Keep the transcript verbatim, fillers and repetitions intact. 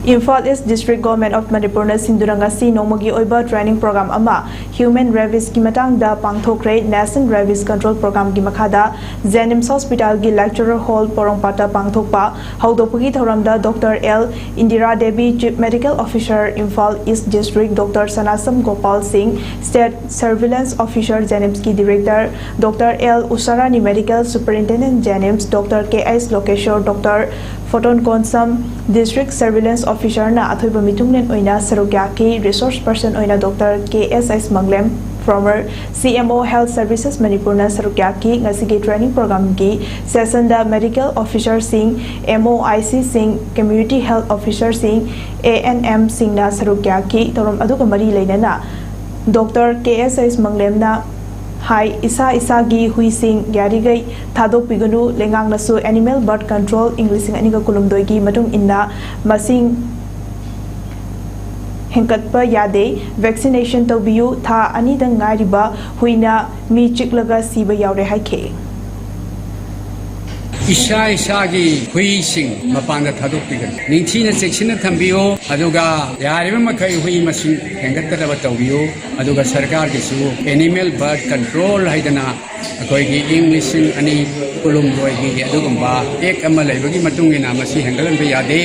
Imphal east district government of ꯃꯅꯤꯄꯨꯔꯅ ꯁꯤꯟꯗꯨꯅ ꯉꯁꯤ ꯅꯣꯡꯃꯒꯤ ꯑꯣꯏꯕ ꯇ꯭ꯔꯦꯅꯤꯡ ꯄ꯭ꯔꯣꯒ꯭ꯔꯥꯝ ꯑꯃ ꯍ꯭ꯌꯨꯃꯦꯟ ꯔꯦꯕꯤꯁꯀꯤ ꯃꯇꯥꯡꯗ ꯄꯥꯡꯊꯣꯛꯈ꯭ꯔꯦ꯫ ꯅꯦꯁꯅꯦꯜ ꯔꯦꯕꯤꯁ ꯀꯟꯇ꯭ꯔꯣꯜ ꯄ꯭ꯔꯣꯒ꯭ꯔꯥꯝꯒꯤ ꯃꯈꯥꯗ ꯖꯦꯅꯤꯝꯁ ꯍꯣꯁꯄꯤꯇꯥꯜꯒꯤ ꯂꯦꯛꯆꯔꯔ ꯍꯣꯜ ꯄꯣꯔꯣꯝꯄꯥꯠꯇ ꯄꯥꯡꯊꯣꯛꯄ ꯍꯧꯗꯣꯛꯄꯒꯤ ꯊꯧꯔꯝꯗ doctor L Indira Devi, chief medical officer, Imphal east district, doctor Sanasam Gopal Singh, state surveillance officer ꯖꯦꯅꯤꯝꯁꯀꯤ director, doctor L Usharani, medical superintendent JNIMS, doctor K H Lokeshor, doctor Photon Konsam, district surveillance ꯑꯣꯐꯤꯁꯔꯅ ꯑꯊꯣꯏꯕ ꯃꯤꯊꯨꯡꯂꯦꯟ ꯑꯣꯏꯅ ꯁꯔꯨꯛ ꯌꯥꯈꯤ꯫ ꯔꯤꯁꯣꯔꯁ ꯄꯔꯁꯟ ꯑꯣꯏꯅ doctor K S H Manglem, former C M O health services ꯃꯅꯤꯄꯨꯔꯅ ꯁꯔꯨꯛ ꯌꯥꯈꯤ꯫ ꯉꯁꯤꯒꯤ ꯇ꯭ꯔꯦꯅꯤꯡ ꯄ꯭ꯔꯣꯒ꯭ꯔꯥꯝꯒꯤ ꯁꯦꯁꯟꯗ ꯃꯦꯗꯤꯀꯦꯜ ꯑꯣꯐꯤꯁꯔꯁꯤꯡ, ꯑꯦꯝ ꯑꯣ ꯑꯥꯏ ꯁꯤꯁꯤꯡ, ꯀꯝꯃ꯭ꯌꯨꯅꯤꯇꯤ ꯍꯦꯜꯊ ꯑꯣꯐꯤꯁꯔꯁꯤꯡ, ꯑꯦ ꯑꯦꯟ ꯑꯦꯝꯁꯤꯡꯅ ꯁꯔꯨꯛ ꯌꯥꯈꯤ꯫ ꯊꯧꯔꯝ ꯑꯗꯨꯒ ꯃꯔꯤ ꯂꯩꯅꯅ ꯗꯣꯛꯇꯔ ꯀꯦ ꯑꯦꯁ ꯑꯩꯆ ꯃꯪꯂꯦꯝꯅ ꯍꯥꯏ, ꯏꯁꯥ ꯏꯁꯥꯒꯤ ꯍꯨꯏꯁꯤꯡ ꯌꯥꯔꯤꯈꯩ ꯊꯥꯗꯣꯛꯄꯤꯒꯅꯨ꯫ ꯂꯩꯉꯥꯛꯅꯁꯨ ꯑꯦꯅꯤꯃꯦꯜ ꯕꯔꯠ ꯀꯟꯇ꯭ꯔꯣꯜ ꯏꯪ ꯂꯤꯁꯤꯡ ꯑꯅꯤꯒ ꯀꯨꯟꯍꯨꯝꯗꯣꯏꯒꯤ ꯃꯇꯨꯡ ꯏꯟꯅ ꯃꯁꯤꯡ ꯍꯦꯟꯒꯠꯄ ꯌꯥꯗꯦ꯫ ꯚꯦꯛꯁꯤꯅꯦꯁꯟ ꯇꯧꯕꯤꯌꯨ꯫ ꯊꯥ ꯑꯅꯤꯗ ꯉꯥꯏꯔꯤꯕ ꯍꯨꯏꯅ ꯃꯤ ꯆꯤꯛꯂꯒ ꯁꯤꯕ ꯌꯥꯎꯔꯦ ꯍꯥꯏꯈꯤ꯫ ꯏꯁꯥ ꯏꯁꯥꯒꯤ ꯍꯨꯏꯁꯤꯡ ꯃꯄꯥꯟꯗ ꯊꯥꯗꯣꯛꯄꯤꯒꯅꯨ꯫ ꯅꯤꯡꯊꯤꯅ ꯆꯦꯛꯁꯤꯟꯅ ꯊꯝꯕꯤꯌꯨ, ꯑꯗꯨꯒ ꯌꯥꯔꯤꯕ ꯃꯈꯩ ꯍꯨꯏ ꯃꯁꯤꯡ ꯍꯦꯟꯒꯠꯇꯅꯕ ꯇꯧꯕꯤꯌꯨ꯫ ꯑꯗꯨꯒ ꯁꯔꯀꯥꯔꯒꯤꯁꯨ ꯑꯦꯅꯤꯃꯦꯜ ꯕꯔꯠ ꯀꯟꯇ꯭ꯔꯣꯜ ꯍꯥꯏꯗꯅ ꯑꯩꯈꯣꯏꯒꯤ ꯏꯪ ꯂꯤꯁꯤꯡ ꯑꯅꯤ ꯀꯨꯟꯍꯨꯝꯗꯣꯏꯒꯤ ꯑꯗꯨꯒꯨꯝꯕ ꯑꯦꯛ ꯑꯃ ꯂꯩꯕꯒꯤ ꯃꯇꯨꯡ ꯏꯟꯅ ꯃꯁꯤ ꯍꯦꯟꯒꯠꯍꯟꯕ ꯌꯥꯗꯦ꯫